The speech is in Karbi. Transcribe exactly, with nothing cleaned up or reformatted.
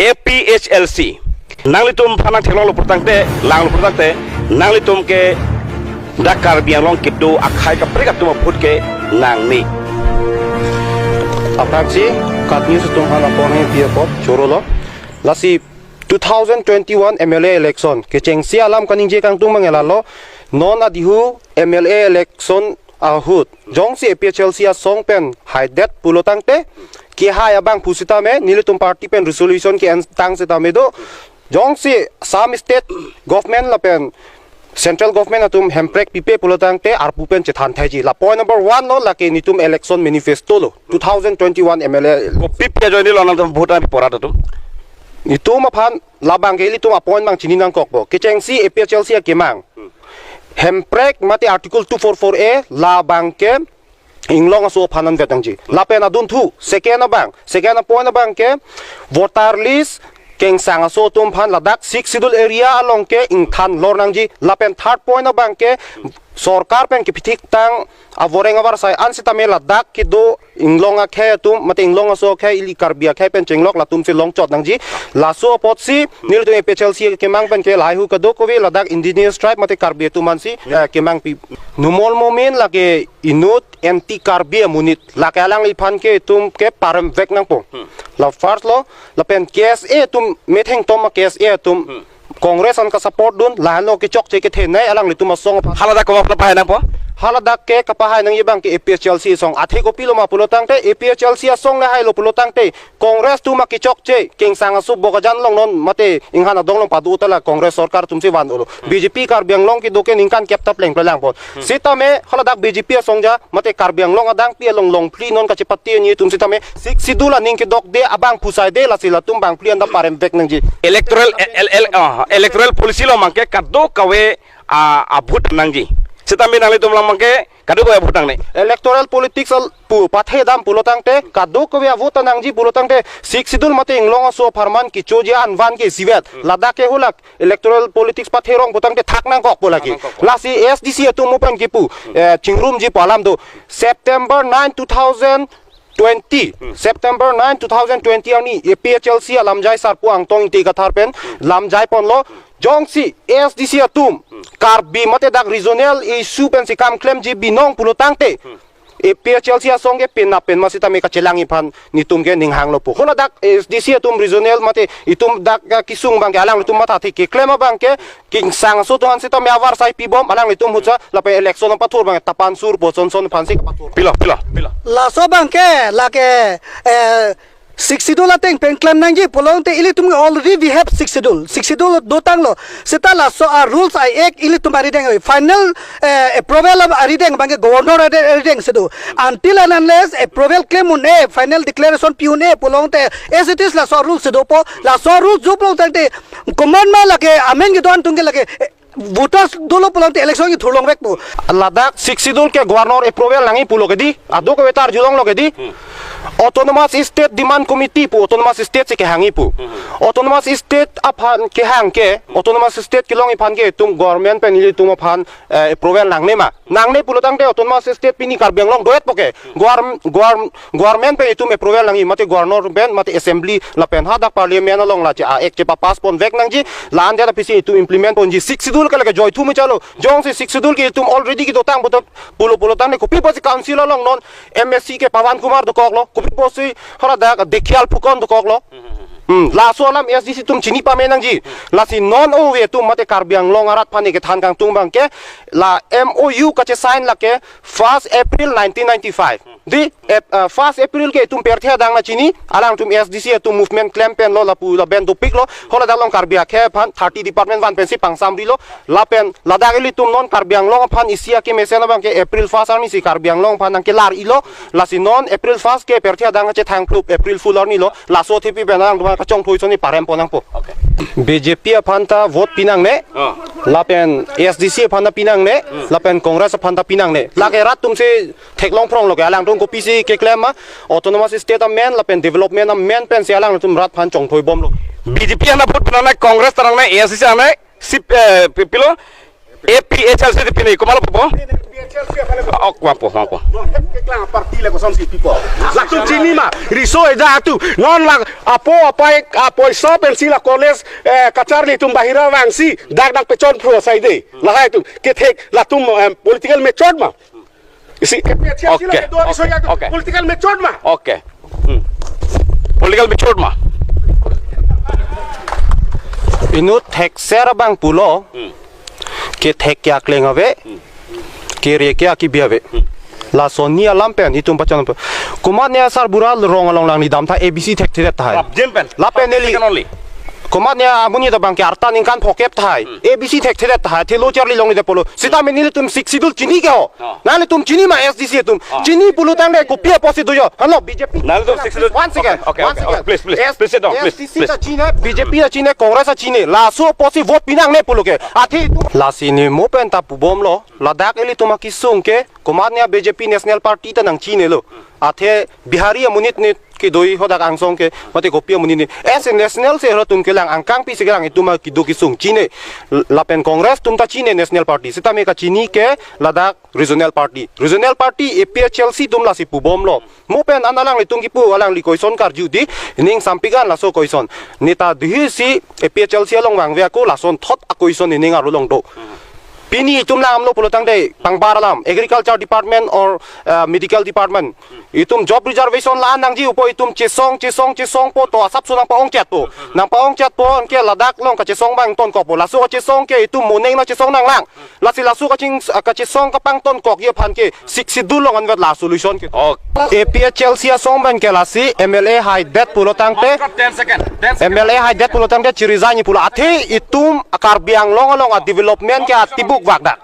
A P H L C. Nanglitum aphan nangtheklonglo pulotangte, langlo pulotangte, nanglitum ke dak Karbi Anglong kedo akhei kaprek atum a-vote ke nangne. Aphrangsi KAT News atum aphan apor nangpi apot chorolo. Lasi two thousand twenty-one M L A election kechengsi alam kaningje kangtung abang lalo, non adihu M L A election ahut jongsi A P H L C asong pen haidet pulotangte, kehai abang pusitame nelitum party pen resolution ke-entang sitame do, jongsi Assam state government lapen central government atum hemprek pipe pulotangte arpu pen chethan thaiji. La point number one lo, lake nelitum election manifesto lo, two thousand twenty-one M L A. Kopi pi ajoine lo nangtum vote an pora atum? Itum aphan labang ke ilitum a-point abang chini nangkokpo. Kechengsi A P H L C akemang, hemprek mate Article two four four A labang ke inglong aso aphan anvet nangji. Lapen adunthu, second abang, second a-point abang ke voter list kengsang aso atum aphan ladak Sixth Schedule area along ke ingthan lor nangji. Lapen third point abang ke sorkar pen kepithiktang avoreng avarsai an sitame ladak kedo inglong akhei atum mate inglong aso akhei, ili Karbi akhei pen chenglok latum si longchot nangji. Laso apotsi nelitum A P H L C akemang pen ke lahai hu kadokave ladak indigenous tribe mate Karbi atum ansi, eh, kemangpi. Numal Momin lake inut anti Karbi amonit, lake alangliphan ke itum ke paremvek nangpo. La first lo, lapen K S A atum, methengtom a-K S A atum Congress an kasupport dun, lahenlo kechokche kethenei alanglitum asong aphan. Haladak komat pahai nangpo? Haladak ke kapahai nangji abang ke A P H L C asong. Athe kopilo ma pulotangte, A P H L C asong le hailo pulotangte, Congress atum akechokche, kengsang aso Bokajan along non mate Inghan adong along padu ta la Congress sorkar atumsi van-olo. B J P Karbi Anglong kedo ke ningkan kep ta plengple lang pon. Sitame haladak B J P asong ja mate Karbi Anglong adang pi along longphli non kachepate ni atum sitame Sixth Schedule aning kedokde abang pusaide, lasi latum bangphli anta paremvek nangji. Electoral, el, el, ah, electoral policy along abang ke kadokave, ah, a-vote nangji. Sitame nanglitum along abang ke kadokave a-vote nangne. Electoral politics al pu pathe dam pulotangte, kadokave a-vote nangji pulotangte, Sixth Schedule mate inglong aso apharman kechoji an van ke isivet. Ladak ke hulak electoral politics patherong pulotangte thak nangkokpo lake. Thak nangkokpo. Lasi A S D C atum mo pen kipu, eh, chingrumji pu alam do. September nine, two thousand twenty, September nine, two thousand twenty arni A P H L C alamjai Sarpo Angtong Ingti Kathar pen lamjai ponlo, jongsi A S D C atum Karbi mate dak regional issue pensi kam klemji binong pulotangte, A P H L C asong ke penap pen ma sitame kachelangji aphan netum ke ning hanglo pu. Haladak A S D C atum regional mate itum dak, ah, kesung abang ke alanglitum matha thik keklem abang ke kengsang aso atum an sitame avarsai pibom, alanglitum ahutsa lapen election apathur abang tapan sur po, son son aphansi pathur. Pilo, pilo, pilo. Laso abang ke lake, eh, Sixth Schedule ateng pen klem nangji pulotangte ilitum already we have Sixth Schedule. Sixth Schedule dotanglo. Seta laso a-rules a-act ilitum arideng oi. Final, eh, approval of arideng abang ke governor ari-, arideng si do. Until and unless approval klem un-e, final declaration pi un-e pulotangte as it is laso a-rules si dopo. Laso a-rules do pulotangte komat ma lake amen kedo-an atum ke lake, eh, voters dolo pulotangte election kethur longvekpo. Ladak Sixth Schedule ke governor approval nangji pulo kedi, ado ke vetar julonglo kedi. Autonomous State Demand Committee pu Autonomous State si kehangji pu. Autonomous State aphan kehang ke, Autonomous State kelongji aphan ke itum government pen ilitum aphan, eh, approval nangne ma. Nangne pulotangte Autonomous State pini Karbi Anglong do-etpo ke. Gor-, gor-, government pen itum approval nangji, mate governor pen, mate assembly lapen hadak parliament along la che a-act chepa-pass ponvek nangji, la-an jada pisi itum implement ponji. Sixth Schedule ke lake joithu mechalo. Jongsi Sixth Schedule ke itum already kedotang pulo, pulo pulotangte kopi pusi council along non M A C ke Pawan Kumar dokoklo, kopi pusi haladak Dekial Phukan dokoklo. Hmm, laso alam A S D C atum chini pame nangji. Lasi non ove atum mate Karbi Anglong arat aphan kethan kangtung abang ke la M O U kachesign lake first April nineteen ninety-five. Di, ep-, ah, first April ke itum pirthe adang nangchini, alangtum A S D C atum movement klem penlo lapu lapen dopiklo, haladak along Karbi akhei aphan thirty department van pensi pangsamrilo, lapen ladak ilitum non Karbi Anglong aphan isi akemesen abang ke April first arni si Karbi Anglong aphan nangkelar-ilo, lasi non April first ke pirthe adang kachethang phlup April Fool arni lo, laso athepi pen alangtum aphan kachongthoi soni parem pon nangpo. Okay. B J P aphan ta vote pinangne, Oh. lapen A S D C aphan ta pinangne, lapen Congress aphan ta pinangne. Lake rat atumsi theklong phronglo ke alangtum kopisi keklem ma, Autonomous State amen lapen development amen pensi alangtum rat aphan chongthoi bomlo. B J P aphan ta vote pinangne, Congress ta nangne, A S D C nangne, sip, eh, pi-, pilo, A P H L C di pini, komatlo pupo? Ok, vangpo, vangpo. Latum chini ma, riso eja atum. Non la apo apai, apoiso pensi la college, eh, kacharli atum bahira vangsi, dak nangpechon phro saide. Lahai atum, kethek, latum, em, political method ma. Isi, A P H L C la Okay, do, okay, riso eja atum, okay. Political method ma. Okay. Hmm. Political method ma. Inut thekser abang pulo. Hmm. Kethek ke akleng ave, kere ke akibi ave. Lason ni alam pen itum pachan pe. Komatne asarbura rong along lang ni dam tha A B C thekthedet tahai. Prapjin pen. Lapen neli. Second only. Komatne amonit abang ke arta ningkan phokep tahai. A B C thekthedet tahai. Thelo charli longledet pulo. Sita mini nelitum Sixth Schedule chini ke ho. Ah. Nanglitum chini ma S D C atum. Ah. Chini pulo tangte kopi apotsi do jo. Halo B J P. Nanglitum Sixth Schedule. One second. Okay, okay, One okay, second. Okay, please, please, S-, please, don't, please, S D C please. ta chini, B J P ta chini, Congress ta chini. Laso apotsi vote pinangne pulo ke. Athe itum. Lasi ne mo pen ta pubomlo. Ladak ilitum akesung ke, komatne B J P National Party ta nangchinilo. Athe Bihari amonit ne kedo-i hadak angsong ke, mate kopi amonit ne. As a national se halatum kelang angkangpi si kelang itum akedo kesung chini. Lapen Congress atum ta chini National Party. Sitame kachini ke ladak regional party. Regional party A P H L C atum lasi pubomlo. Mo pen an alanglitum kipu alangli koison karju di, ining sampigan laso koison. Neta dihi si A P H L C along vangve ako lasonthot akoison ining arlo long do. Pini itum langdamlo pulo tangte pangbar alam, agriculture department or, uh, medical department. Itum job reservation la-an nangji upo itum chesong, chesong, chesongpo to asapso nangpa-ongchetpo. Nangpa-ongchetpo anke ladak along kachesong abang tonkokpo. Laso kachesong ke itum moning nangchesong nanglang. Lasi laso kaching, kachesong kapangtonkokji aphan ke Sixth Schedule along anvet la solution ke. Okay. A P H L C asong abang ke lasi M L A haidet pulo tangte. Ten second. Ten second. M L A haidet pulo tangte chiri jani pulo. Athe itum Karbi Anglong along a-development ke atibuk vak dak.